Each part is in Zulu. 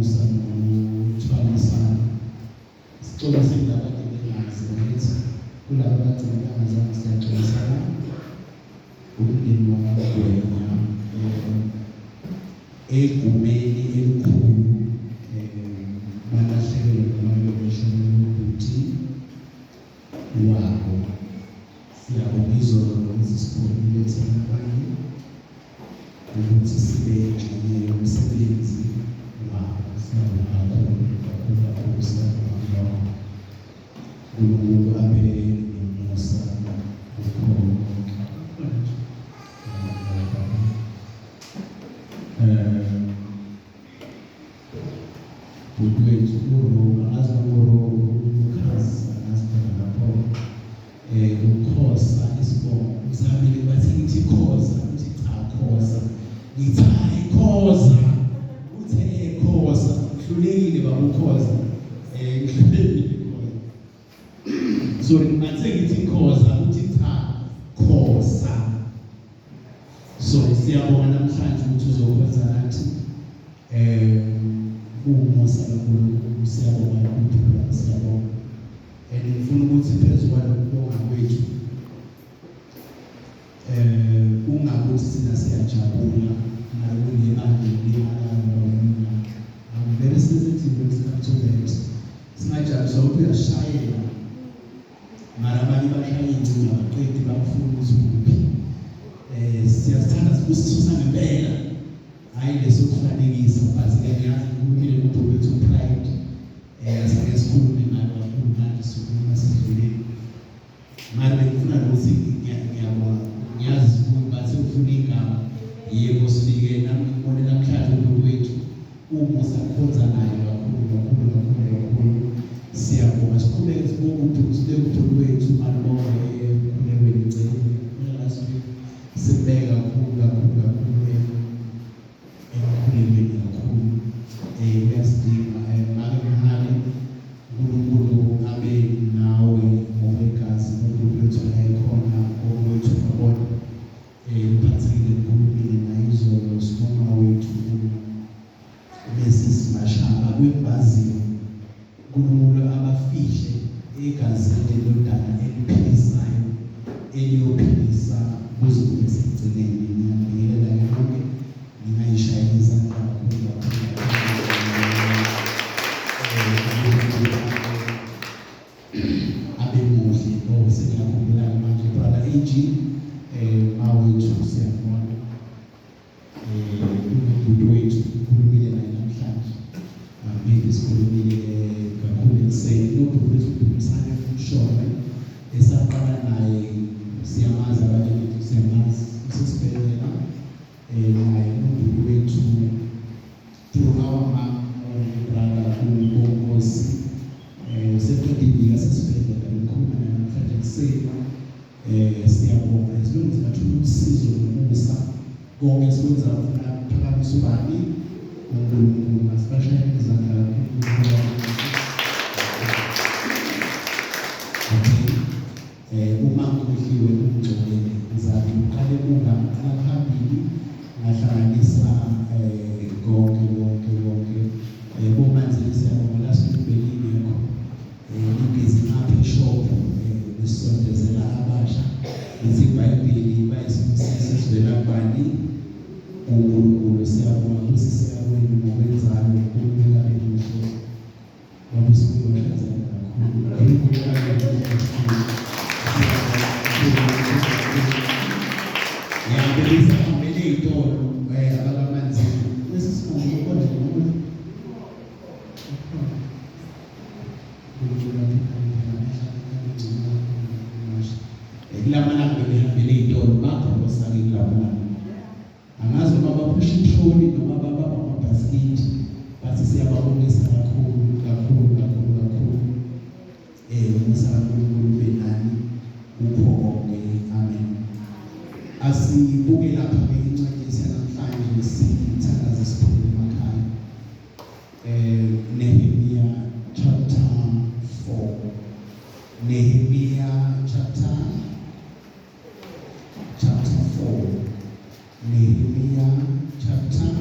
Umusa nokuthwalisana. Sixolise kulaba kade bengazi, angithi kulaba abagcina bengazange, siyaxolisana. Umndeni wakwaGwenya egumeni elikhulu balahlekelwe noma bebeshonelwe ubhuti wabo. Siyabonga izolo ukuthi sikhonile thina abanye ukuthi sibe ingxenye yomsebenzi wabo. Siyabonga kakhulu kakhulu kakhulu, siyabonga kulokho. uNkulunkulu abe nomusa kukho konke. Bhuti wethu uRo, angazi noma uRo uLucas, angazi khona lapho uKhosa isibongo, ngizamile bathi ngithi Khoza, uthi cha Khoza, ngithi hayi Khoza, uthe Khoza, ngihlulekile baba uKhoza, ngihlulekile Khoza, sorry, ngathe ngithi Khoza, uthi cha Khoza. So siyabonga namhlanje ukuthi uzokhonza nathi. Kuwumusa kaNkulunkulu, siyabonga kakhulu, siyabonga. And ngifuna ukuthi phezu kwalokubonga kwethu kungakuthi sina siyajabula nalokungebandla limalayo mina. I'm very sensitive when it comes to that. Singajabuliswa ukuthi uyashayela, mara abanye bashaya iy'ncinga baqedi bamfuna ukuthi kuphi. Siyasithanda sibusiso sangempela, hhayi lesokufanekisa, but-ke ngiyazi ngikhulumile nobhuti wethu uPride, asike sikhulume ngalo kakhulu manje, sikhuluma sidlulile. Mara bengifuna nokuthi ngiyabonga, ngiyazi ukuthi bathe ufuna igama, yebo sifike nami ngibone namhlanje ubhuti wethu umusa kukhonza naye kakhulu kakhulu kakhulu kakhulu. Siyabonga, siqhubeke sibonge ubhuti, sibeke ubhuti wethu malibonge emkhulekweni, ngicela last week simbeke kakhulu kakhulu kakhulu emkhulekweni kakhulu. Uyasidinga. Make mhale, uNkulunkulu abe nawe ngokwegazi nobhuti wethu la ekhona, okwethu ngabona uphathekile, ngikhulumile naye izolo, sibonga wethu Mrs Mashaba kwembaziyo. uNkulunkulu abafihle egazini lendodana eliphilisayo, eliyophilisa kuze kube sekugcineni. Ngiyabingelela-ke nonke, ningayishayela izandla kakhulu kakhulu kakhulu. uNkulunkulu abe muhle. Oh, sengiyakhumbula-ke manje, brother AG, mawethu, siyakubona unobhuti wethu, ukhulumile naye namhlanje, maybe sikhulumile kakhulu ekuseni, unobhuti wethu uDumisane Mshome esaqala naye, siyamazi, abanye bethu siyamazi, usesibhedlela naye unobhuti wethu through our mom, brother uBongosi, useqedile sesibhedlela, bengikhuluma naye namhlanje ekuseni. Siyabonga, as long as bathola usizo nomusa, konke sikwenza ufuna kuphakamisa ubani? UNkulunkulu. Masibashayele izandla kakhulu. Okay, uma ngikhohliwe ungixolele, ngizathi ngiqale emuva, ngiqala phambili, ngahlanganisa konke konke konke. Bomanzini, siyabonga, last week belingekho, nibhizi ngapha eshop, nisondezela abasha. Lithi iBhayibheli bayisibusiso esivela kubani? UNkulunkulu. Siyabonga kusiseka kwenu ngokwenzalo. uNkulunkulu abe muhle. Baba uSibuko, washayizana kakhulu. uNkulunkulu abe muhle kakhulu. Ngiyabelisa hambele ey'tolo abakaManzini lesi sibongo kodwa nokuthi uNkulunkulu kulamalanga bebehambele ey'tolo, bagrosa-ke kulamalanga, angazi noma baphusha itroli noma babamba amabhasikidi, bathi siyababongisa kakhulu kakhulu kakhulu kakhulu. Umusa kaNkulunkulu ube nani kukho konke, amen. Asibuke lapha-ke incwadi yanamhlanje, sithandaze, siphumele emakhaya. Nehemiah chapter 4, Nehemiah chapter 4, Nehemiah chapter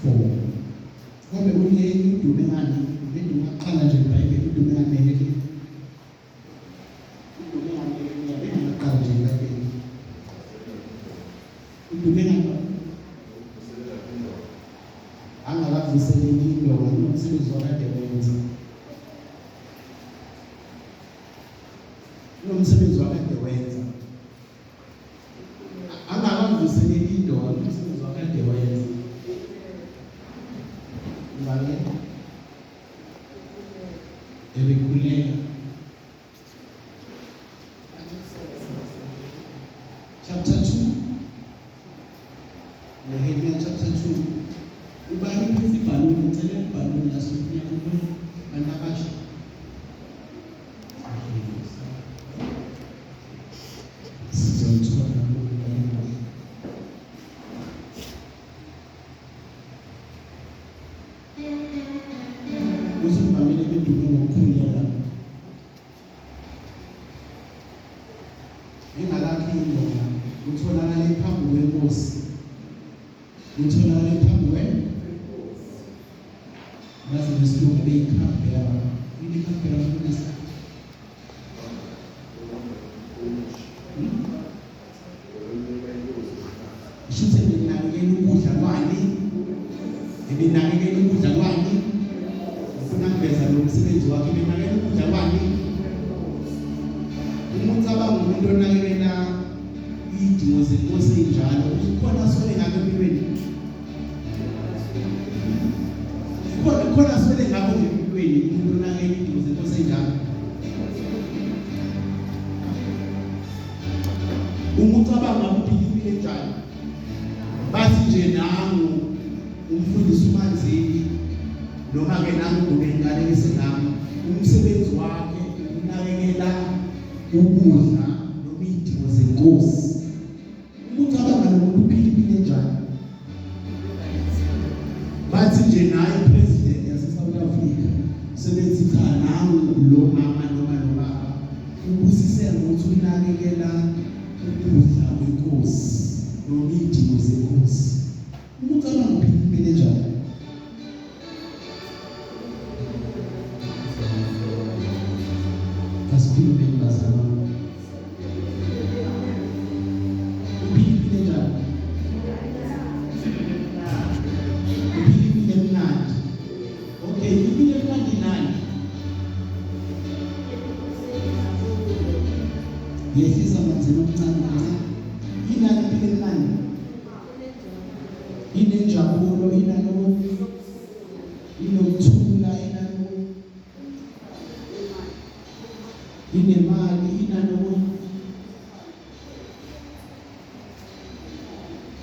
4. Kodwa kunenye udume ngani? Bengingaqala nje iBhayibheli udume ngani Nehemiya? Udume ngani Nehemiya? Bengingaqala nje iBhayibheli. Udume ngani? Angakavuseleli indonga kunomsebenzi wakade wenza. Kunomsebenzi wakade wenza. Angakavuseleli indonga kunomsebenzi wakade wenza. Ngale ebekhuleka chapter 2 Nehemiah chapter 2 ubani uphethe ibhaluni ngicela ibhaluni la sofuna ukubona abantu abasha sizoyithola Kuzivamile bedume ngokukhuleka Engalakhi ingoma utholakale phambi kwenkosi. Utholakale phambi kwe Baze nesilungu beyikhambela. Yini ikhambela mfundisi? Shuthi ninakekela ukudla kwani? Ninakekela ukudla kwani? Ngifuna kuveza lo msebenzi wakhe ninakekela ukudla kwani? Uma ucabanga umuntu onakekela izidingo zenkosi enjalo, ukhona aswele ngakho empilweni. Khona khona aswele ngakho nje empilweni umuntu onakekela izidingo zenkosi enjalo. Uma ucabanga ukuthi impilo enjani bathi nje nangu umfundisi uManzini noma ke nangu ubengalekise nami umsebenzi wakhe ukunakekela ukudla noma izidingo zenkosi uma ucabanga nomuntu uphila impilo enjani bathi nje naye president yase South Africa sebethi cha nangu lo mama noma lo baba ubusise ngokuthi unakekela ukudla kwenkosi noma izidingo zenkosi uma ucabanga uphila impilo enjani Asikhulumeni bazalwane. Uphila impilo enjani? Uphila impilo emnandi. Okay, impilo emnandi nani? Yehlisa manzini omncane kancane. Inani impilo emnandi? Inenjabulo, inalo inokuthula, inalo inemali, inalo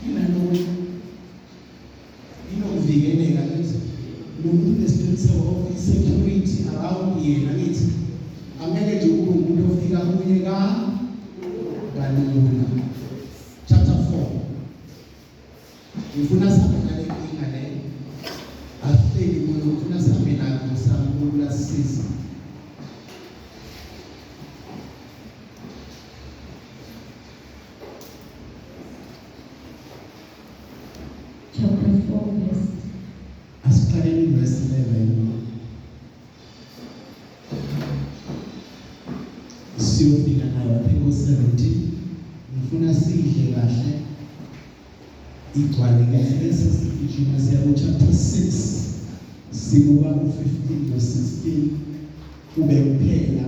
inalo inokuvikeleka ngithi lo muntu unesiqiniseko of i-security around yena ngithi angeke nje kube umuntu ofika kuye ka kalula chapter 4 ngifuna sihambe nale nkinga le asihleli kuyo ngifuna sihambe nayo uNkulunkulu asisize Chapter 4 verse asiqaleni verse 11 siyofika nayo I think u-17 ngifuna sidle kahle igcwale kahle bese sigijima siya ku-chapter 6 sibuka u-15 no-16 kube kuphela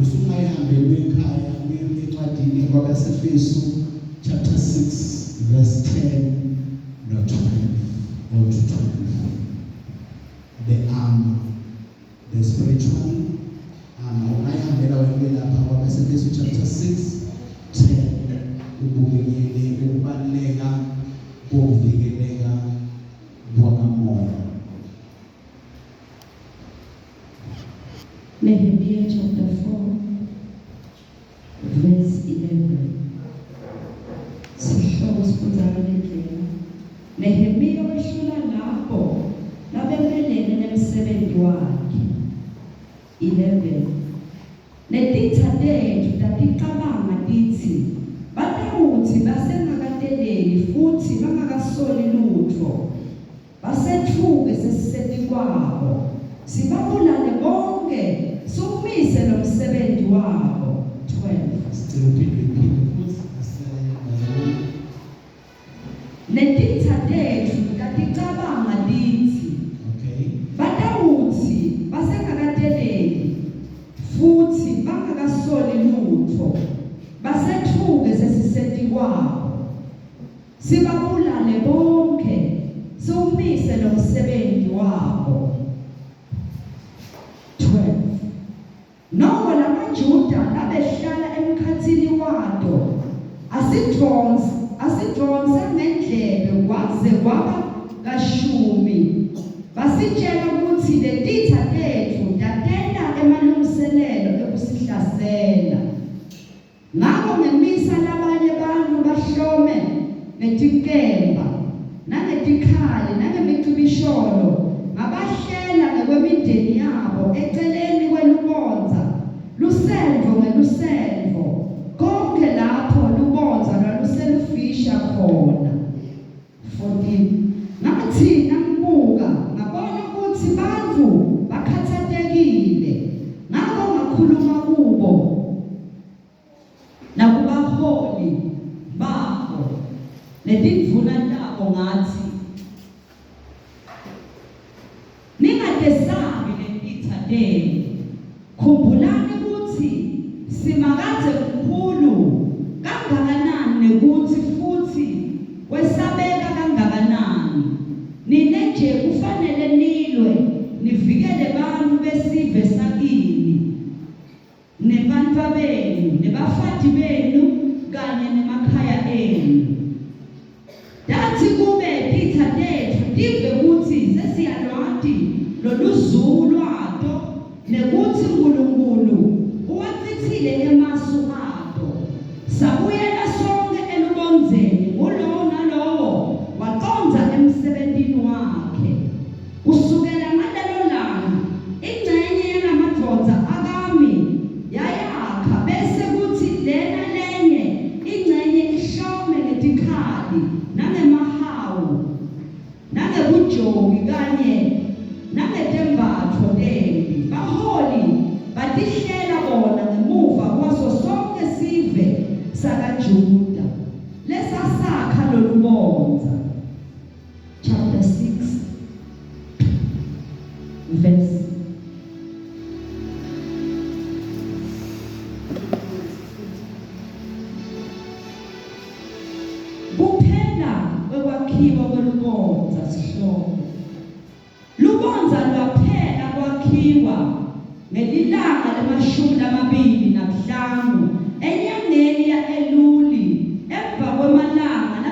usungayihambeli ekhaya uye encwadini kwabasefesu chapter 6 verse 10 no 12 or to 12 the armor the spiritual armor ungayihambela wena lapha kwabasefesu chapter 6 10 ubukekele ukubaluleka kokuvikeleka kwakamoya. Nehemiah chapter 4 verse 11. Sihloko sifundza ngale ndlela. Nehemiah wehlula labo labemelene nemsebenzi wakhe. 11. Netitsa tetfu taticabanga titsi batawutsi basengakateleli futsi bangakasoli lutfo basetfuke sesisetikweni. sesitikwabo sibabulale bonke siwumise lo msebenzi wabo. 12. Sicela uphinde uphinde futhi asilalele bazalwane. Netitha tetfu taticabanga titsi, Batawutsi basengakateleli futsi bangakasoli lutfo, basetfuke sesisetikwabo, sibabulale bonkhe, siwumise lomsebenti wabo. 12. Noko lamaJuda labehlala emkhatsini wato asidvonsa, asidvonsa ngendlebe kwaze kwaba kashumi, basitjela kutsi letitsa tetfu tatenta emalungiselelo ekusihlasela. Ngako ngemisa labanye bantfu bahlome ngetinkemba, nangetikhali, nangemicibisholo, ngabahlela ngekwemindeni yabo eceleni kwelubondza, lusendvo ngelusendvo, konkhe lapho lubondza lwaluselufisha khona. 14 Ngatsi nangibuka, ngabona kutsi bantfu bakhatsatekile, ngako ngakhuluma kubo nakubaholi babo netindvuna tabo ngatsi, Ningatesabi letitsa tenu. Khumbulani kutsi Simakadze mkhulu kangakanani nekutsi futsi wesabeka kangakanani. Nine nje kufanele nilwe nivikele bantfu besive sakini. Nebantfwabenu, nebafati benu kanye nemakhaya enu. Tatsi kube titsa tetfu tive kutsi sesiyalwati loluzungu lwato, nekutsi Nkulunkulu uwacitsile emasu ato, sabuyela sonkhe elubondzeni, ngulowo nalowo wacondza emsebentini wakhe. Kusukela ngalelo langa, incenye yalamadvodza akami yayakha, bese kutsi lena lenye incenye ihlome ngetikhali nangemahawu nangebujoki kanye nangetembatfo temphi. Baholi batihlela bona ngemuva kwaso sonkhe sive sakaJuda lesasakha lolubondza. Chapter 6 verse Kuphela kwekwakhiwa kwelubondza sihloko. Lubondza lwaphela kwakhiwa Ngelilanga lemashumi lamabili nakuhlanu enyangeni ya-Eluli, emvakwemalanga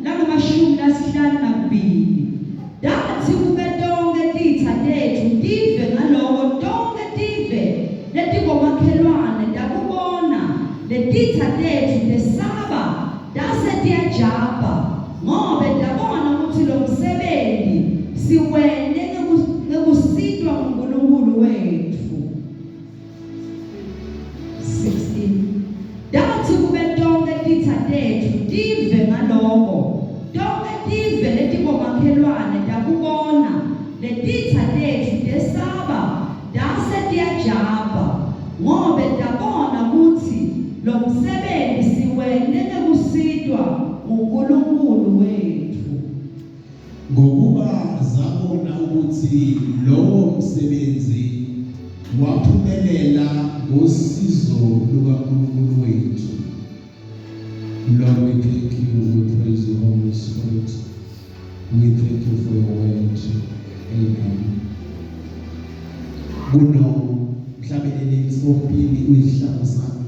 langemashumi lasihlanu nakubili, tatsi kube tonkhe titsa tetfu tive ngaloko, tonkhe tive letibomakhelwane takubona, letitsa tetfu tesaba tase tiyajabha, ngobe tabona kutsi lomsebenti siwente ngekusitwa nguNkulunkulu wetfu. 16 Tatsi kube tonkhe titsa tetfu tive ngaloko, tonkhe tive letibomakhelwane takubona, letitsa tetfu tesaba tase tiyajabha, ngobe tabona kutsi lomsebenti siwente ngekusitwa nguNkulunkulu wetfu. Ngokuba zabona ukuthi lowo msebenzi waphumelela ngosizo lukaNkulunkulu wethu. Lord, we thank you. We praise you, Holy Spirit. We thank you for your word. Amen. Kuno mhlabeleli ompini uyihlangu sami.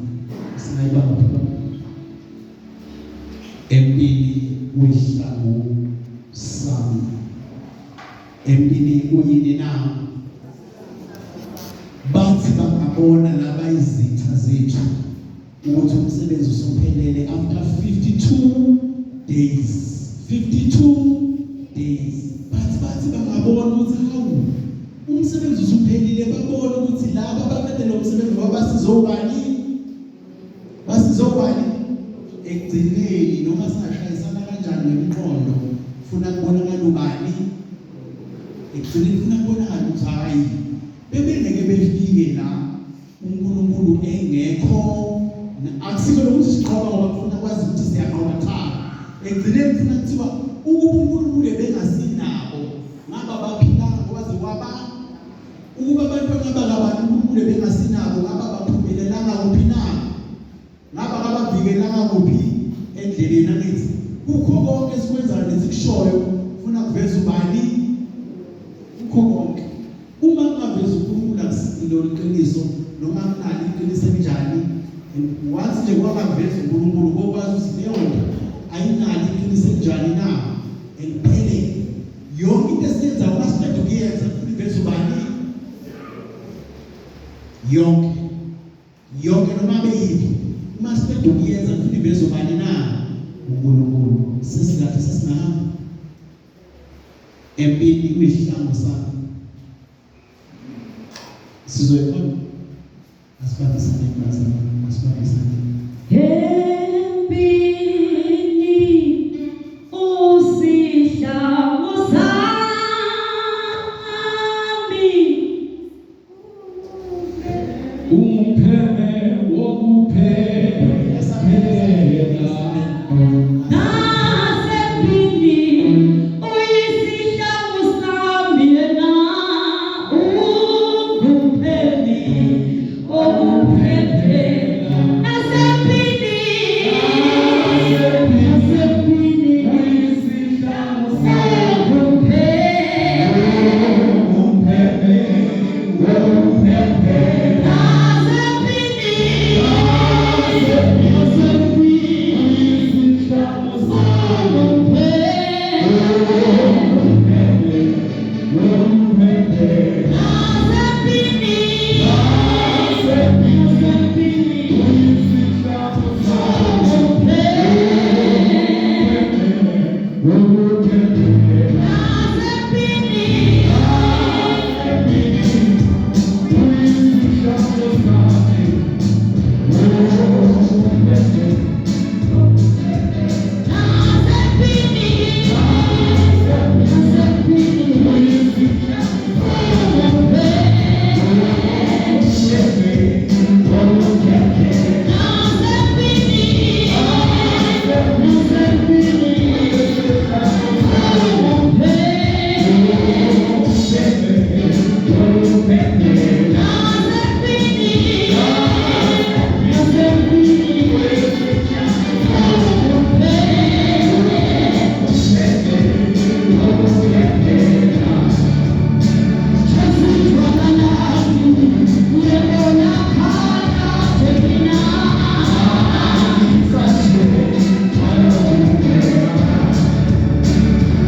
Singayibamba phela. Empini uyihlangu sami. Empini uyini na? Bathi bangabona laba izitha zethu ukuthi umsebenzi usuphelele after 52 days 52 days bathi bathi bangabona ukuthi hawu umsebenzi usuphelile babona ukuthi laba abaqede lo msebenzi ngoba basizobani basizobani ekugcineni noma singashayisana kanjani nemiqondo funa kubonakala ubani Ekugcineni funa kubonakala ukuthi hayi bebengeke befike la uNkulunkulu engekho. Akusikho lokuthi siqoba ngoba kufuna kwazi ukuthi siyaqoba, cha. Ekugcineni kufuna kuthiwa ukuba uNkulunkulu ebengasinabo ngaba baphilanga kwaze kwaba ukuba abantwana bakabani uNkulunkulu ebengasinabo ngaba baphumelelanga kuphi na, ngaba kabavikelanga kuphi endleleni. Angithi kukho konke esikwenzayo nesikushoyo funa kuveza ubani? Kukho konke uma kungaveza uNkulunkulu akusilo iqiniso noma kunalo iqiniso elinjani. Once nje kwangaveza uNkulunkulu, kokwazi ukuthi leyo nto ayinalo iqiniso elinjani na, eliphelele. Yonke into esiyenzayo uma siqeda ukuyenza funa iveze ubani? Yonke yonke, noma beyiphi, uma siqeda ukuyenza funa iveze ubani na? uNkulunkulu. Sesikahle, sesingahamba empini kuyisihlangu sami, sizoyikhona. Asibambisane bazalwane, asibambisane. Empini usihlangu sami. Umpheme wokuphephela. Nasempini uyisihlangu sami, yena ungumphemi wokuphephela. Nasempini, nasempini uyisihlangu sami. Ungumphemi. Umpheme wokuphephela. Nasempini, nasempini uyisihlangu sami. Ungumphemi. Umpheme wokuphephela. Nasempini, nasempini uyisihlangu sami. Ungumphemi. Wokuphephela. Nasempini, uyisihlangu sami. Wokuphephela. Nasempini, nasempini Wokuphephela. Nasempini, nasempini Ungumphemi. Wokuphephela. Nasempini, nasempini Ungumphemi. Wokuphephela. Jesu jwalalami, uyabonakala mina.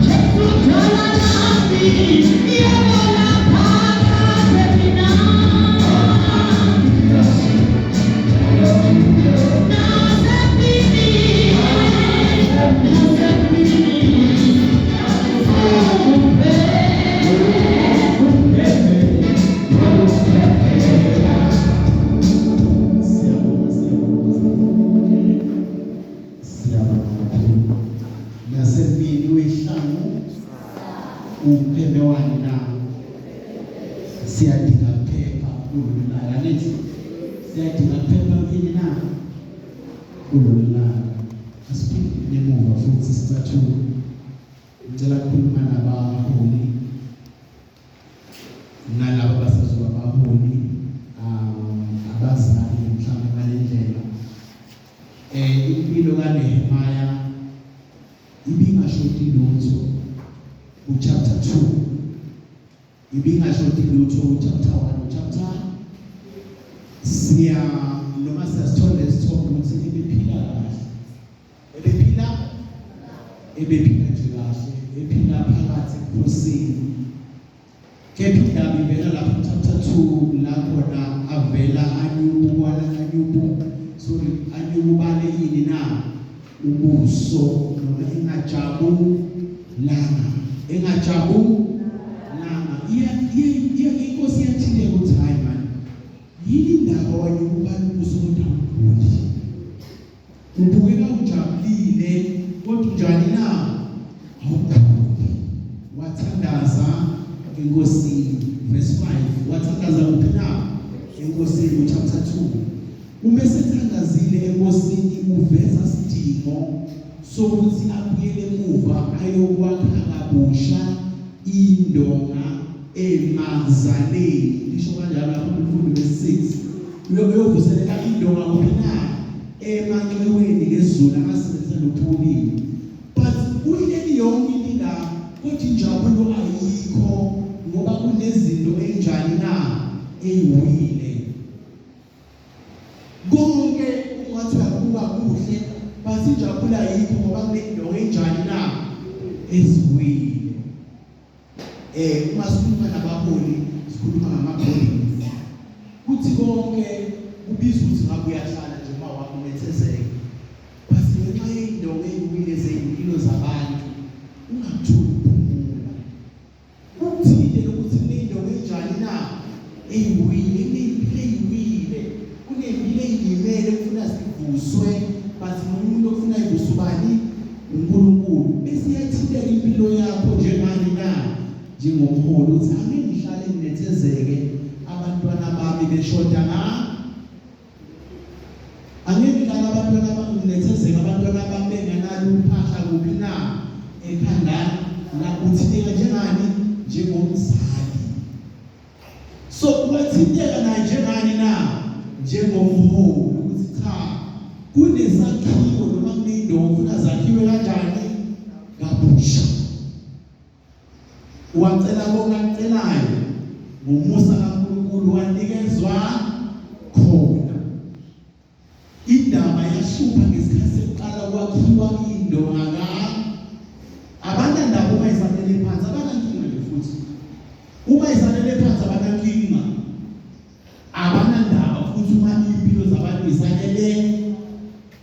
Jesu jwalalami, uyabonakala mina. Nasempini, nasempini Ungumphemi. Siyabonga, siyabonga, siyabonga kakhulu. Nasempini wehlangu umpheme wani na? Siyadinga kuphepha kulolu laka, nithi siyadinga kuphepha kini na kulolu laka. Asiphinde emuva futhi sicathulo. Ngicela ukukhuluma nabaholi nalabo abasazoba abaholi, abazali mhlawumbe ngalendlela. Impilo kaNehemiah ibingashoti lutho ku chapter 2, ibingashoti lutho ku chapter 1, chapter siya noma siyasithola isithombe ukuthi ibiphila kahle, ebephila nje kahle, ephila phakathi ebukhosini. Kepha indaba ivela lapho chapter 2 la khona avela anyubukwana anyubu, sorry, anyububale ini na ubuso noma engajabulanga, engajabulanga. Iya iya, inkosi yathile ukuthi hayi man, yini indaba wanyububala ubuso kodwa uguli, ubukeka ujabulile kodwa unjani na? Awuguli. Wathandaza. Enkosini. Verse 5, wathandaza kuphi na? Enkosini, chapter 2. Uma esethandazile enkosini, uveza sidingo sokuthi abuyele emuva ayokwakha kabusha indonga emazaleni. Lisho kanjalo lapho umfundi verse 6, uyovuselela indonga kuphi na? Emanxiweni ngezulu akasebenzisa nophulile. But uhleli yonke into la, kodwa injabulo ayikho ngoba kunezinto enjani na? Eyiwile. Konke ungathi uyakuba kuhle, but injabulo ayikho ngoba kunento enjani na? Eziwile. Uma sikhuluma nabaholi, sikhuluma ngama-bodies, kuthi konke kubiza ukuthi ngabe uyahlala nje uma wakho unethezeke, but ngenxa yey'ndonga ey'wile zey'mpilo zabantu ungakutholi ukuphumula. Kuthile lokuthi kuney'ndonga enjani na? Eyiwile. Kuney'mpilo eyiwile, kuney'mpilo ey'limele kufuna zivuswe, but nomuntu okufuna ivuswe ubani? UNkulunkulu. Bese iyathinteka impilo yakho njengani na? Njengomholi, uthi ake ngihlale nginethezeke abantwana bami beshoda nga, angeke ngihlale abantwana bami nginethezeke abantwana bami bengenalo uphahla kuphi na? Ekhanda la. Uthinteka njengani? Njengomzali. So uyathinteka naye njengani na? Njengomholi, ukuthi cha, kunesakhiwo noma kuneyindawo ufuna zakhiwe kanjani? Kabusha. Wacela konke akucelayo ngomusa kaNkulunkulu, wanikezwa khona. Indaba yahlupha ngesikhathi sekuqala kwakhiwa indonga ka abanandaba. Uma isalele phansi abanankinga nje, futhi uma isalele phansi abanankinga, abanandaba futhi uma impilo zabantu isalele.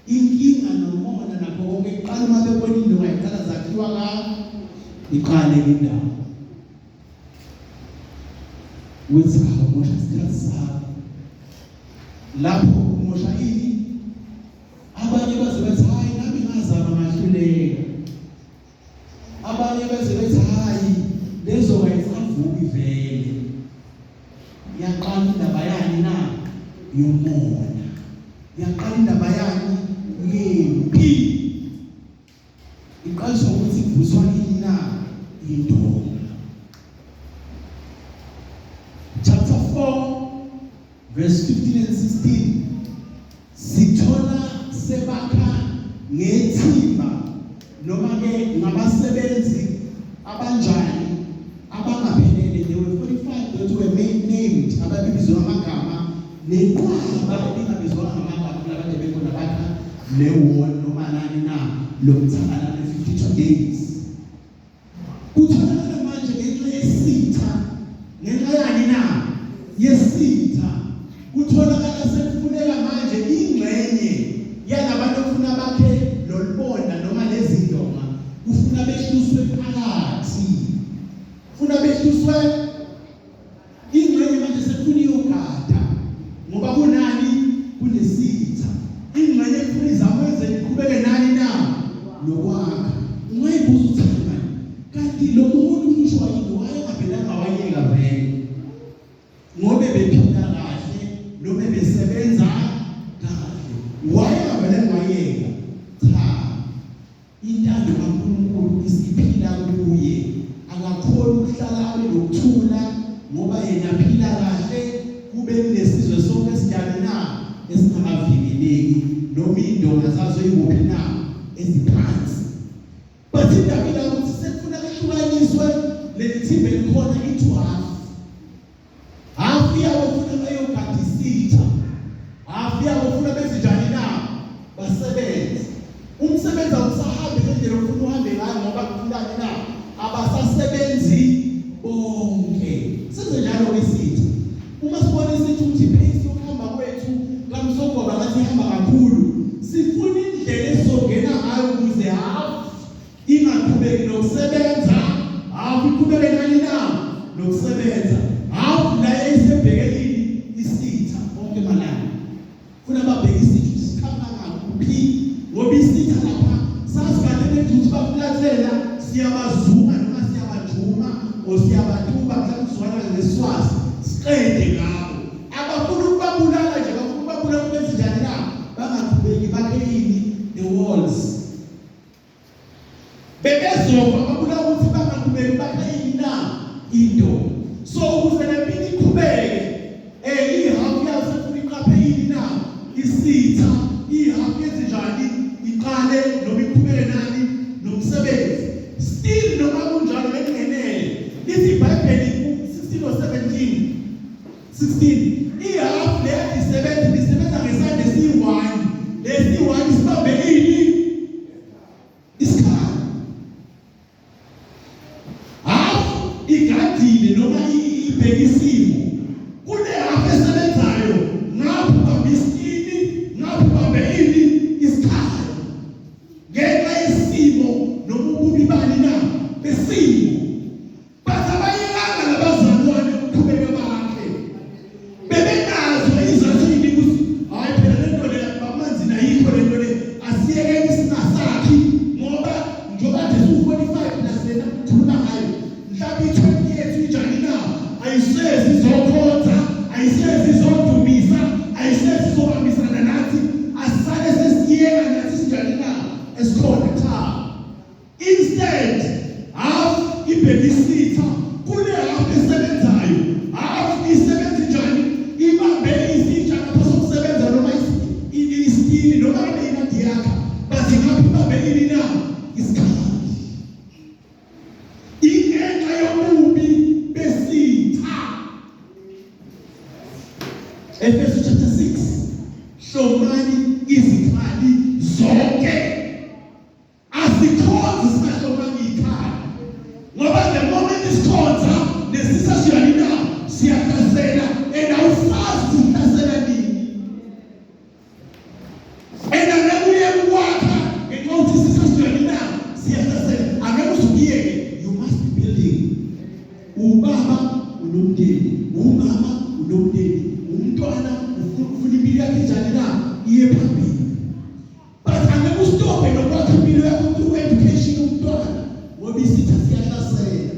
Inkinga nomona nakho konke kuqala uma bebona indonga iqala zakhiwa ka, iqale indaba uthi awumosha isikhathi sakho lapho, umosha ini. Abanye baze bathi, "Hayi, nami ngazama ngahluleka." Abanye beze bethi, "Hayi, lezo ayisavuki vele." Yaqala indaba yani na? Yomona. Yaqala indaba yani? Yempi. Iqaliswa ukuthi kuvuswa ini na? Indonga. Chapter 4 verse 15 and 16, sithola sebakha ngethimba noma ke ngabasebenzi abanjani? Abangaphelele. There were 45 that were named, ababizwa amagama, nenqwaba ebingabizwa ngamagama kulabantu bekhona bakha le wall noma nani na lo mthangala 52 days. Kutholakala manje ngenxa yesitha, ngenxa yani na? Yesitha. Kutholakala sekufuneka manje ingxenye yalabantu okufuna bakhe lolubonda noma lezindonga, kufuna behluswe phakathi, funa behluswe ingxenye. Manje sekufuna iyogada ngoba kunani? Kunesitha. Ingxenye kufuna izamwenze iqhubeke nani na? Nokwakha. Ungayibuza ukuthi manje kanti lo muntu uhlushwa yini? Wayengavelanga wayeka vele ngoba bephila kahle noma besebenza kahle, wayengavele wayeka? Cha, intando kaNkulunkulu isiphila kuye. Akakhona ukuhlala abe nokuthula ngoba yena phila kahle kube kunesizwe sonke esinjani na? Esingakavikeleki noma indonga zazo ikuphi na? Eziphansi. But indaba ila ukuthi sekufuna kuhlukaniswe leli thimba elikhona into half. Half yabo funa bayogada isitha, half yabo funa benze njani na? Basebenze. Umsebenzi awusahambi ngendlela ofuna uhambe ngayo ngoba kufunani na? Abasasebenzi bonke. Senze njalo isitha. Uma sibona isitha ukuthi ipace yokuhamba kwethu kamsogoba ngathi ihamba kakhulu, sifuna indlela esizongena ngayo ukuze half ingaqhubeki nokusebenza, half iqhubeke nani na? Nokusebenza. Half la isebhekelini isitha onke malanga. Funa babheke isitha ukuthi siqhamuka ngakuphi, ngoba isitha lapha sazi kahle ukuthi bafulathela, siyabazuma noma siyabajuma or Siyabatuba mhlawumbe sizwana ngeswazi siqede ngabo. Abafuna ukubabulala nje, bafuna ukubabulala benze njani na? Bangaqhubeki bakhe yini? The walls. Bebezofa babulawa ukuthi bangaqhubeki bakhe yini na? Into. So ukuze le mpilo iqhubeke, ihafu yayo sefuna iqaphe yini na? Isitha. Ihafu yenze njani? Iqale noma iqhubeke nani? Nomsebenzi. Still noma kunjalo bekungenele. Lithi iBhayibheli ku-16 or 17 16, ihafu le isebenza isebenza ngesandla esiyi-1, lesi-1 sibambe ini? Isikhali. Hafu igadile noma ibheke isimo. Kune hafu esebenzayo, ngapha ubambe isitini, ngapha ubambe ini? Isikhali. Ngenxa yesimo noma ububi bani na? Besimo. But abayekanga labazalwane ukuqhubeka bakhe. Bebenazo izathu ukuthi hayi phela lento le bamanzi ayikho lento le, asiyekeni singasakhi, ngoba njengoba nje su-45 plus lena khuluma ngayo, mhlawumbe i-20 yethu injani na? Ayisezi izokhonza, ayisezi izodumisa, ayisezi izobambisana nathi, asisale sesiyeka nathi sinjani na? Esikhona. Cha, instead half ibheke isitha, kule half esebenzayo, half isebenza njani? Ibambe isitsha lapho sokusebenza noma isitini noma ngabe yinadi yakha, but ngapha ibambe ini na? Isikhali. Ingenxa yobubi besitha. Efesu chapter 6, hlomani izikhali zonke. Asikhonzi singahlomanga izikhali, ngoba the moment isikhonza nesisa siyani na? Siyahlasela, and awusazi uhlasela nini, and angeke uyeke ukwakha ngenxa yokuthi isisa siyani na? Siyahlasela. Angeke uze ukuyeke. You must be building. Ubaba unomndeni, umama unomndeni, umntwana ufuna impilo yakhe njani na? Iye phambili. But angeke ustophe nokwakha impilo yakho through education umntwana, ngoba isitha siyahlasela.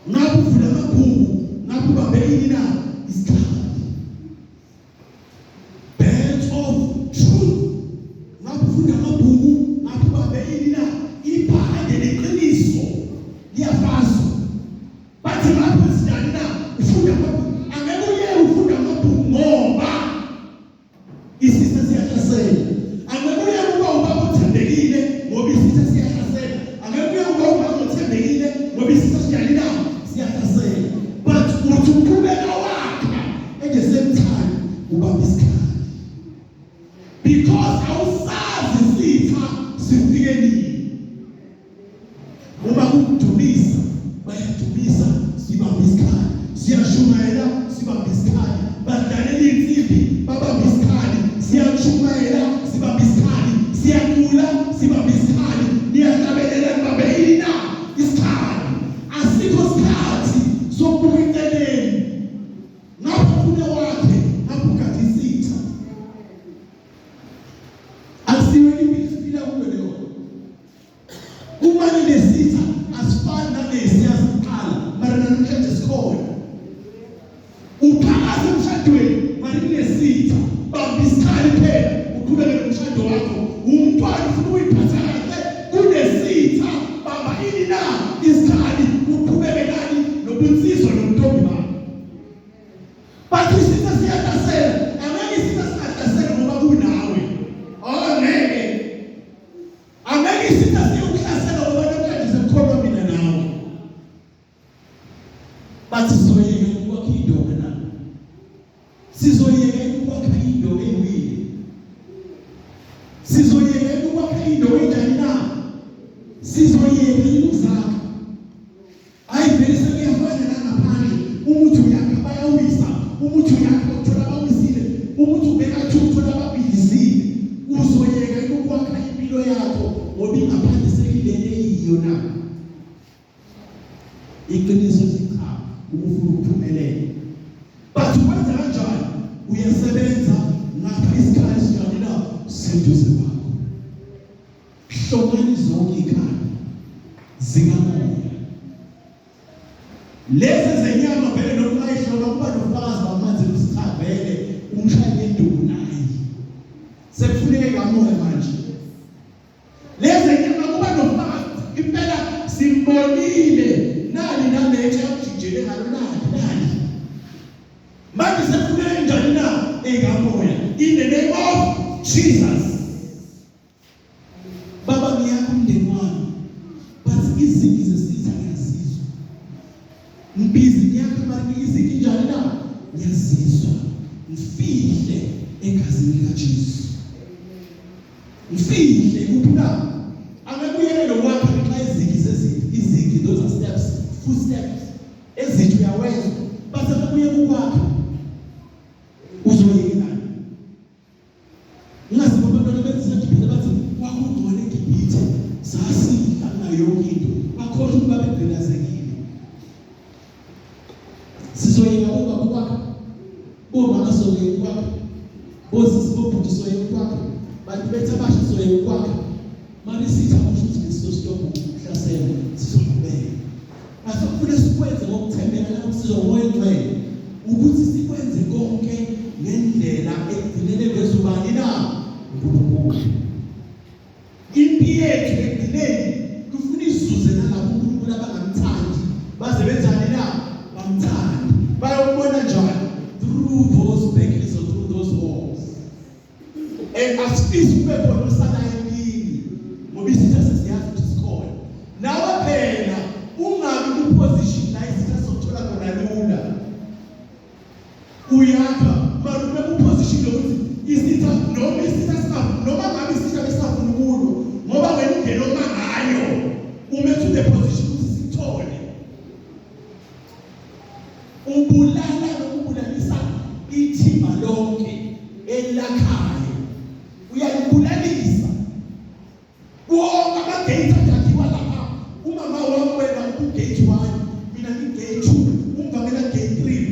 Ngabe uvula amabhuku, ngabe ubambe ini na? Isikhali. Belt of truth. Ngabe ufunda amabhuku, ngabe ubambe ini na? Ibhande leqiniso liyafaswa. Bathi ngapho sinjani na? Ufunda amabhuku, angeke uye ufunda amabhuku ngoba isitha siyahlasela. Angeke uye kuba ubaba othembekile ngoba isitha siyahlasela. Angeke uye kuba umama othembekile ngoba isitha sinjani na? Siyahlasela. But uthi uqhubeka wakha, at the same time ubamba isikhali, because awusazi isitha sifike nini. Uma kudumisa bayadumisa, sibamba isikhali. Siyashumayela, sibamba isikhali. Badlalela insimbi, babamba isikhali. Siyashumayela, sibamba isikhali. Siyacula, sibamba isikhali. Niyahlabelela, nibambe ini na? Isikhali. Asikho sikhathi sokubuka eceleni. Ngapha ufune wakhe, ngapha ugade isitha. Akusiyo impilo esiphila kuyo leyo. Uma ninesitha asifani nalesiya siqala, mara namhlanje sikhona. Uphakathi emshadweni mara kunesitha, bamba isikhali phela uqhubeke nomshado wakho. Umntwana ufuna ukuyiphatha kahle, kunesitha, bamba ini na? Isikhali, uqhubeke nani? Nobunsizwa nobuntombi bakho. Bathi isitha siyahlasela, angeke isitha singahlasela ngoba kunawe. Oh, ngeke. Angeke isitha siyokuhlasela ngoba namhlanje sekukholwa mina nawe. Bathi sizoyeka ukwakha indoda na? Sizoyeka ukwakha indoda eyiwile. Sizoyeka ukwakha indoda enjani na? Sizoyeka ukuzakha. Hayi vele sekuyafana la ngaphandle. Umuthi uyakha bayawisa, umuthi uyakha uthola abawisile, umuthi ubeka two uthola ababhidlizile. Uzoyeka ukwakha impilo yakho ngoba ingaphandle sekilele eyiyo na? Iqiniso lithi cha, uma ufuna ukuphumelela. But wenza kanjani? Uyasebenza, ngapha isikhali sinjani na? Seduze kwakho. Hlomani zonke ikhali zikamoya. Lezi zenyama vele noma ungayihlola kuba nofakazi bamanzi kusitha vele umshaye ngenduku naye. Sekufuneke kamoya manje. Lezi zenyama kuba nofakazi impela simbonile nali naletshe akujijele ngalo nali nali. Manje sekufuneke njani na ekamoya in the name of Jesus. Baba ngiyakho umndeni wami but iziki zesitha ngiyazizwa. Ngibhizi ngiyakha manje iziki njani na? Ngiyazizwa. Ngifihle egazini likaJesu. Ngifihle kuphi na? Angekuyele lokwakha ngenxa yeziki zeziki, iziki those are steps, footsteps. Ezithi uyawezwa base bekuye kukwakha. Uzoyekelani? Ungazi abantwana beziseGibhithe bathi kwakungcono eGibhithe sasidla kunayo yonke into. Bakhohlwa ukuba begqilazekile. Sizoyeka obaba ukwakha, bomama soyeka ukwakha, bosisi bobhuti soyeka ukwakha, bantu bethu abasha soyeka ukwakha. Manje isitha kusho ukuthi besizostopha ukuhlasela, sizoqhubeka. Asifune sikwenze ngokuthembeka nangokusizwa nguMoya oNgcwele ukuthi sikwenze konke ngendlela ekugcineni eveza ubani na? uNkulunkulu. Impi yethu ekugcineni kufuna izuze nalabo uNkulunkulu abangamthandi baze benzani na? Bamthande. Bayokubona njani? Through those battles or through those wars. And asifisi kube khona osalayo empini ngoba isitha sesiyazi ukuthi sikhona. Nawe phela ungabi ku-position la isitha sokuthola khona lula. Uyakha mara ube ku-position yokuthi isitha noma isitha singafuni noma ngabe isitha besingafuni ukulwa ngoba wena indlela oma ngayo ume to the position ukuthi sikuthole. Ubulala nokubulalisa ithimba lonke elakhayo. Uyalibulalisa. Wonke ama-gate adakhiwa lapha. Umama wami wena uku-gate 1, mina ngi-gate 2, umvamela gate 3,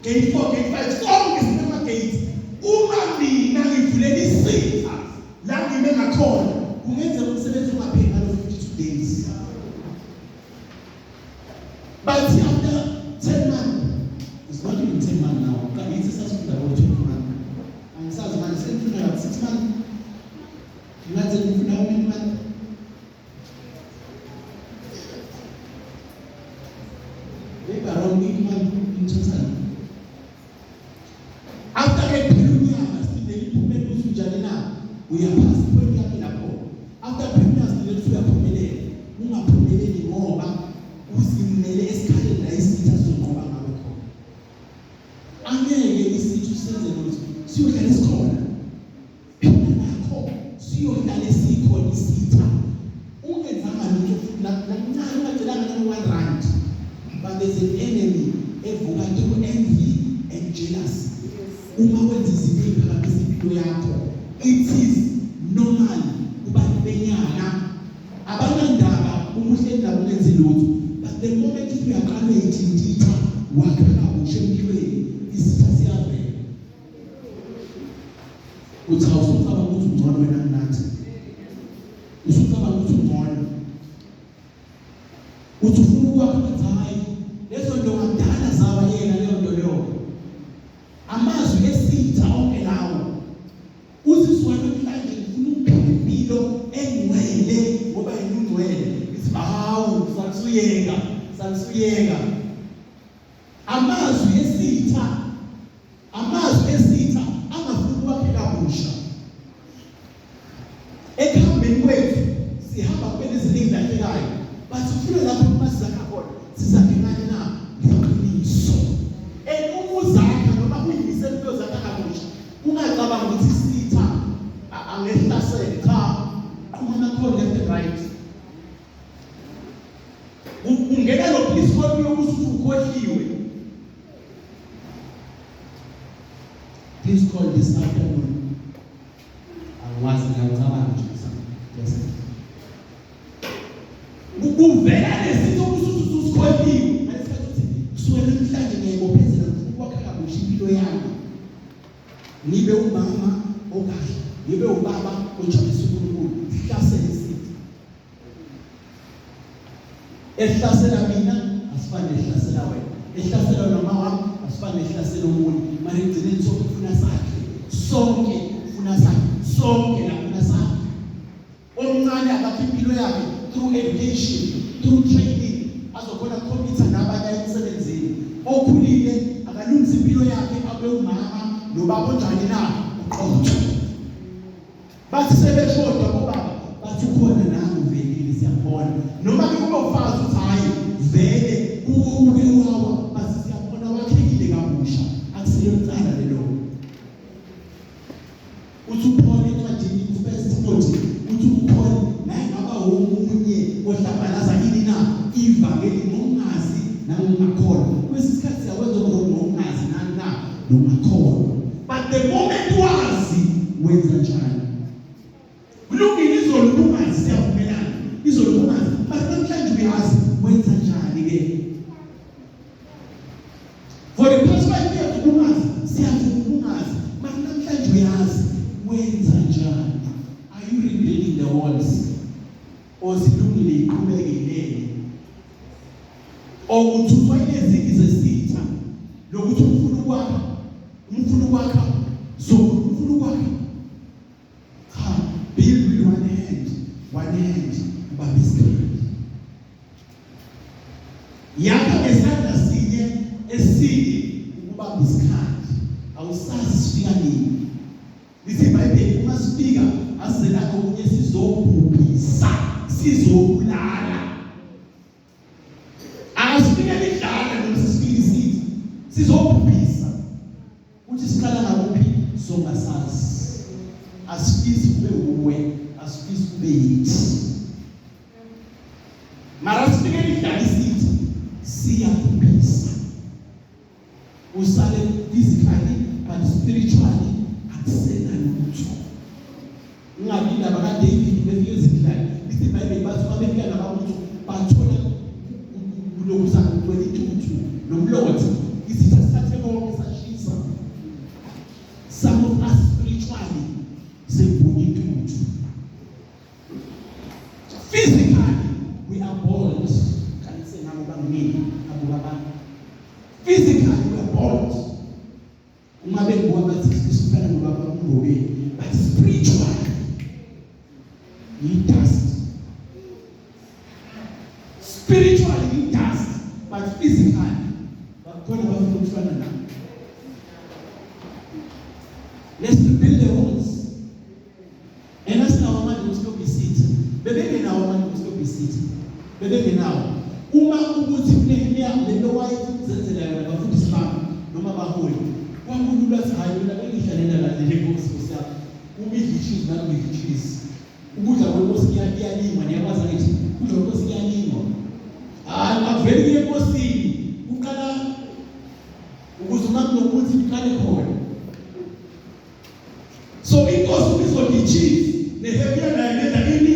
gate 4, gate 5, sonke sinama-gate. Uma mina ngivulela isitha la ngime ngakhona, kungenzeka umsebenzi ungapheli ngalo 52 days. But after 10 months, it's not even 10 months now. Kanti sasifunda ngo 20 months. Angisazi manje sengifunda la 6 months. Ngathi ngifunda how many months? Maybe around 8 months in total. After ke phela unyaka silindele iphumela ukuthi unjani na? Uyaphasa ipoint yakhe lapho. After phela unyaka silindele ukuthi uyaphumelela. Ungaphumeleli ngoba uzimele esikhaleni la isitha sizonqoba ngawe khona. Angeke isitha usenze lutho, siyohlala esikhona. Phila nakho siyohlale sikhona isitha. Ungenzanga lutho futhi nakuncane ungacelanga noma 1 rand. But there's an enemy evuka through envy and jealousy. Uma wenza izinto eziphakamisa impilo yakho, it is normal kubantu benyama abanandaba uma uhleli nabo ungenzi lutho but the moment uyaqala uyayithintitha wakha kabusha empilweni isitha siyavela uthi awusucabanga ukuthi ungcono wena kunathi usucabanga ukuthi ungcono uthi ufuna ukwakha bathi hayi lezo nto kudala zawa yena leyo nto leyo amazwi esitha onke lawo uzizwa namhlanje ngifuna ukuphila impilo engcwele ngoba yena ungcwele ngithi hawu sakusuyeka sakusuyeka Amazwi esitha, amazwi esitha angafuni ukwakheka busha. Ekuhambeni kwethu sihamba kube nezinto ezilahlekayo, but ufuna lapho uma sizakha khona sizakhe ngani na? Ngeqiniso. And uma uzakha noma uyimisela ukuyozakha kabusha, ungacabangi ukuthi isitha angehlasele, cha, qhuma amakhono left and right. Ungena lo police court yokuthi ukhohliwe. Please call this afternoon. Angiwazi ngiyacabanga nje yes. Kuvela lesitho ukuthi usikhohliwe. Ngalesikhathi uthi kusuke namhlanje ngiyayibophezela ngifuna ukwakha kabusha impilo yami. Ngibe umama okahle, ngibe ubaba ojabulisa uNkulunkulu. Hlasele isitha. Ehlasela mina asifane ehlasela Ehlasela noma wami asifane ehlasela omunye. Mara ekugcineni sonke kufuna sakhe. Sonke kufuna sakhe. Sonke la kufuna sakhe. Omncane akakhe impilo yakhe through education, through training, azokhona ukukhompyutha nabanye emsebenzini. Okhulile akalungise impilo yakhe abe umama nobaba onjani na uqotho. Bathi sebeshoda obaba bathi ukhona nangu uvelile siyambona. Noma ke kube ufazi uthi hayi vele uke wawa bathi siyambona wakhekile kabusha akusilo icala lelo. Uthi uPaul encwadini ku-First Timothy uthi uPaul naye ngaba omunye ohlambalaza ini na ivangeli ngokungazi nangokungakholwa. Kwesinye isikhathi siyakwenza ngokungazi nani na nokungakholwa. But the moment wazi wenza njani? Kulungile izolo ubungazi siyavumelana. Izolo ubungazi but namhlanje uyazi wenza njani ke? For the past 5 years ubungazi siyavuma ubungazi but namhlanje uyazi wenza njani? Are you rebuilding the walls? Or zilungile iqhubeke ilele? Or uthuswa ileziki zesitha lokuthi ufuna ukwakha ufuna ukwakha so ufuna ukwakha cha build with one hand one hand ubambe isikhali yakha ngesandla sinye esinye ukubamba isikhali awusazi sifika nini lithi iBhayibheli uma sifika asizela okunye sizobhubhisa sizobulala asifike lidlala noma sisifike isithi sizobhubhisa uthi siqala ngakuphi songasazi asifisi kube uwe asifisi kube yithi mara sifike lidlala isithi siyabhubhisa usale physically but spiritually akusena lutho ungabi indaba kaDavid befike ezindlini lithi iBhayibheli bathi uma befika nababutho bathola kulokhu sakugcwele intuthu nomlotha isitha sithathe konke sashisa some of us spiritually sebhunye intuthu physically we are bold kanti sengabo bangimina abuka abantu physically we are bold uma bengibuka bathi sifana nobaba uNgobeni but spiritually yi-dust spiritually yi-dust but physically bakhona bafuna ukufana nami let's rebuild the walls and asinawo amandla okustopha isitha bebengenawo amandla okustopha isitha bebengenawo uma ukuthi uNehemiya lento wayezenzela yona bafundisi bami noma baholi kwakulula athi hayi mina bengihlalela la le nkosi nkosi yami uma idla i-cheese nami ngidla i-cheese ukudla kwenkosi kuyalinywa niyakwazi angithi ukudla kwenkosi kuyalinywa hayi akuveli kuye enkosini kuqala ukuze uma kunokuthi kuqale khona so inkosi uma izodla i-cheese Nehemiya naye benza ini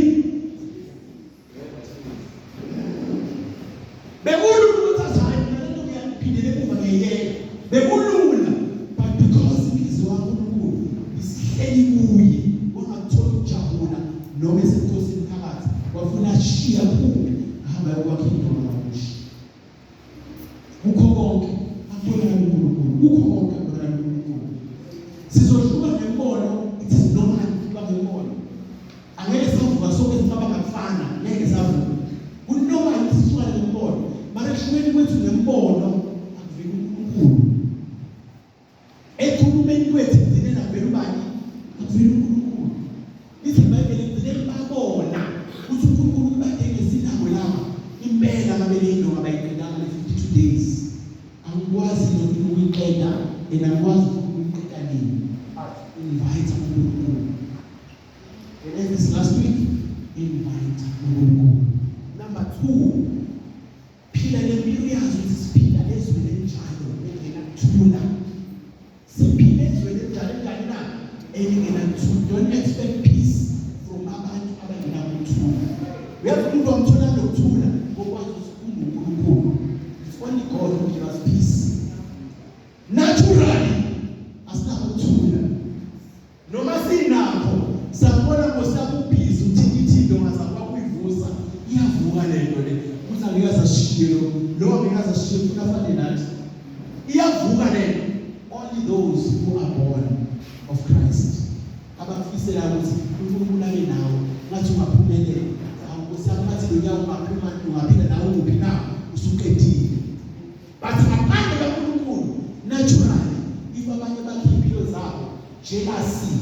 bekulula ukuthi athi hayi mina lento ngiyaphindela emuva ngiyeyeka bekulula but because inhliziyo kaNkulunkulu isihleli kuye wangakuthola ukujabula noma esebukhosini phakathi wafuna ashiya aphume ahamba ayokwakha indonga kabusha kukho konke akubonakala uNkulunkulu kukho konke akubonakala uNkulunkulu sizohluka ngembono it is normal ukuhluka ngembono angeke savuka sonke sicabanga kufana ngeke savuka kunormal ukuthi sihlukane ngembono mara ekuhlukeni kwethu ngembono akuveli uNkulunkulu ekhulumeni kwethu ekugcineni akuveli ubani akuveli uNkulunkulu lithi iBhayibheli ekugcineni babona ukuthi uNkulunkulu ubadenge sinabo laba impela babele indonga bayiqedanga le 52 days angikwazi lokhu ukuyiqeda and angikwazi ukuyiqeda nini but invite uNkulunkulu and as this last week invite uNkulunkulu number 2 phila lempilo uyazi ukuthi siphila ezweni elinjalo elingenakuthula siphila ezweni elinjalo enjani na elingenakuthula don't expect peace from abantu abangenakuthula uyazi umuntu wamthola nokuthula ngokwazi ukuthi unguNkulunkulu it's only God who gives us peace naturally asinakho ukuthula noma sinakho sakubona ngosakho ubhizi uthinta ithindo ngazakwakho uyivusa iyavuka lento le ukuthi angeke asashiye lo lo angeke asashiye Ufuna afane nathi. Iyavuka lento. Only those who are born of Christ abakufisela ukuthi uNkulunkulu abe nawe, ngathi ungaphumelela. Hawu Nkosi yami, ngathi lo nyaka ungaphuma, ungaphila nawe kuphi na usuqedile. But ngaphandle kaNkulunkulu, naturally, if abanye bakhe impilo zabo, jealousy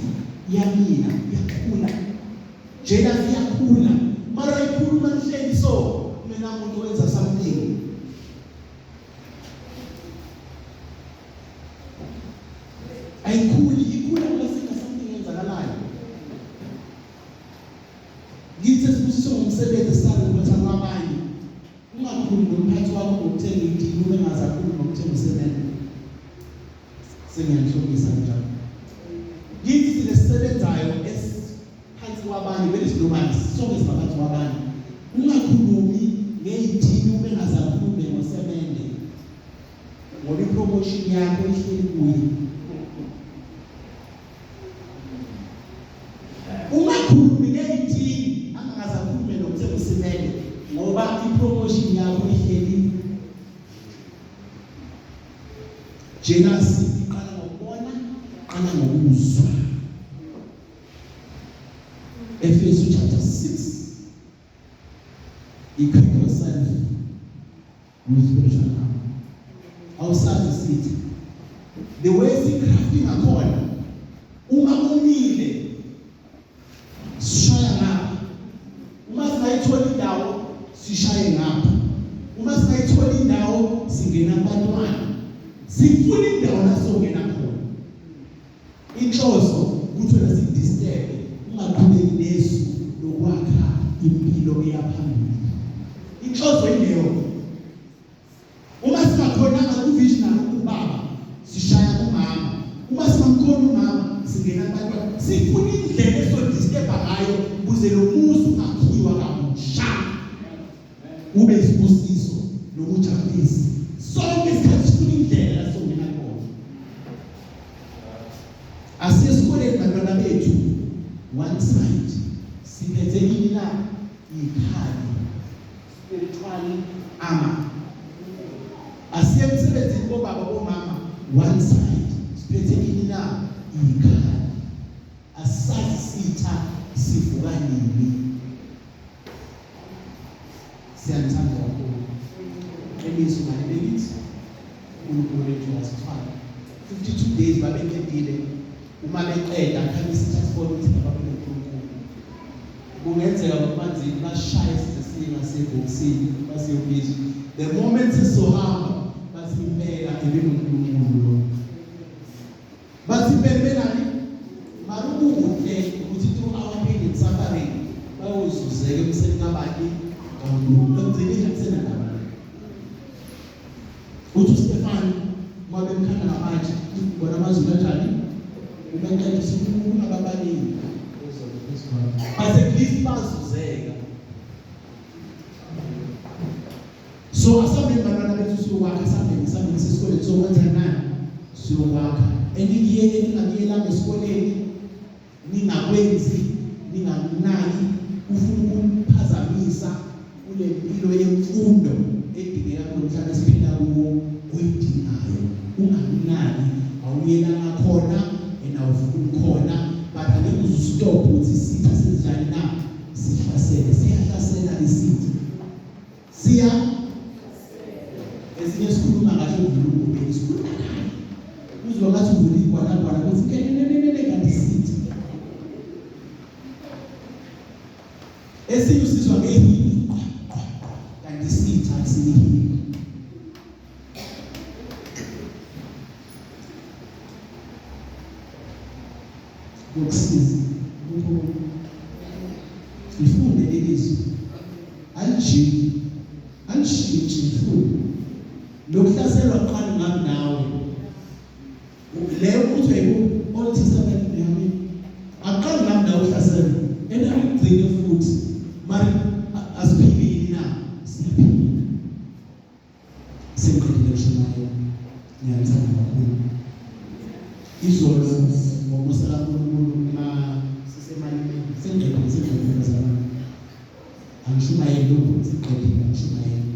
iyamila, iyakhula. Jealousy iyakhula, mara ikhuluma nihleli so kungenamuntu wenza something. Ayikhuli, ikhula ngoba sina something eyenzakalayo kithi. Esibusiswe ngomsebenzi, esaripotha kwabanye. Ungakhulumi nomphathi wakho ngokuthenga itini, ube ngaze akhulume ngokuthenga usemende. Sengiyanhlomisa njalo. Kithi sinesisebenzayo esiphansi kwabanye, vele sinomali sonke, singaphansi kwabanye. Ungakhulumi ngey'tini, ube ngaze akhulume ngosemende, ngoba ipromotion yakho ihleli kuye. Ungakhulumi ngey'tini, angangaze akhulume nokuthenga usimende, ngoba ipromotion yakho ihleli. Jealousy iqala ngokubona, iqala ngokuzwa. Efesu chapter 6: equip yourself with spiritual armor. Awusazi sithi the way si-crafting ngakhona, uma umile sishaya ngapha, uma singayithola indawo sishaye ngapha, uma singayithola indawo singena kubantwana, sifuna indawo la songena khona. Inhloso ukuthi wena sikudisturb, ungaqhubeki nesu lokwakha impilo eyaphambili. Inhloso yileyo. Uma singakhonanga kuvisionary ubaba, sishaya kumama. Uma singamkhona umama, singena kubantwana, sifuna indlela esodisturba ngayo ukuze lo muzi ungakhiwa kabusha ube isibusiso nokujabulisa. Sonke isikhathi sifuna indlela la songena khona. Asiye esikoleni, bantwana bethu. One side siphethe ini na? Ikhali, spiritual armor. Asiye emsebenzini, bobaba, bomama. One side siphethe ini na? Ikhali. Asazi sitha sivuka nini. Siyanithanda kakhulu. Qiniso ngalibekithi, uNkulunkulu wethu wasithwala 52 days. Babeqedile. Uma beqeda, khanye isitha sibona ukuthi ababe noNkulunkulu. Kungenzeka bakumanzini bashaye size siye ngasebhokisini, basiyobizwa. The moment sizohamba, bathi impela ebenoNkulunkulu lo. Bathi impela benani. Mara ukuhle ukuthi through our pain and suffering bayozuzeka emseni kabani? KaNkulunkulu. Ekugcineni akusenandaba. Uthi uStefan uma bemkhanda ngamatshe, bona amazulu kanjani ubeqeda uNkulunkulu ababaningi, but at least bazuzeka. So asambeni, bantwana bethu, siyokwakha. Asambeni, sambeni sesikoleni, sokwenza nani? Siyokwakha. Enikiyeke, ningakuyelanga esikoleni, ningakwenzi, ningakunaki. Ufuna ukumphazamisa kule mpilo yemfundo edingeka kulo mhlaba esiphila kuwo, oyidingayo. Ungakunaki, awuyelanga khona and awufuni khona, but angeke uze ustop ukuthi isitha senjani na? Sihlasele. Siyahlasela isitha, siya esinye sikhuluma kahle ukudlula ungubeni, sikhuluma kahle uzwa ngathi uvula igwalagwala ukuthi kenenenene, kanti sithi esinye usizwa ngehili, kanti sitha akusiyihili. Yokusiza ukho ifunde lelizwi, alijiki, alishintshi. Ifunde lokuhlaselwa kuqala ngami nawe leyo kuthiwa yiku Old Testament yami. Aqali ngami nawe uhlaselwa and akugcine futhi. Mari asiphilini na? Siyaphila. Sengiqedile kushumayela. Ngiyanithanda kakhulu. Izolo, ngomusa kaNkulunkulu, ma sisemalimeni, sengiqedile, sengiqedile bazalwane, angishumayeli lokhu, sengiqedile, angishumayeli.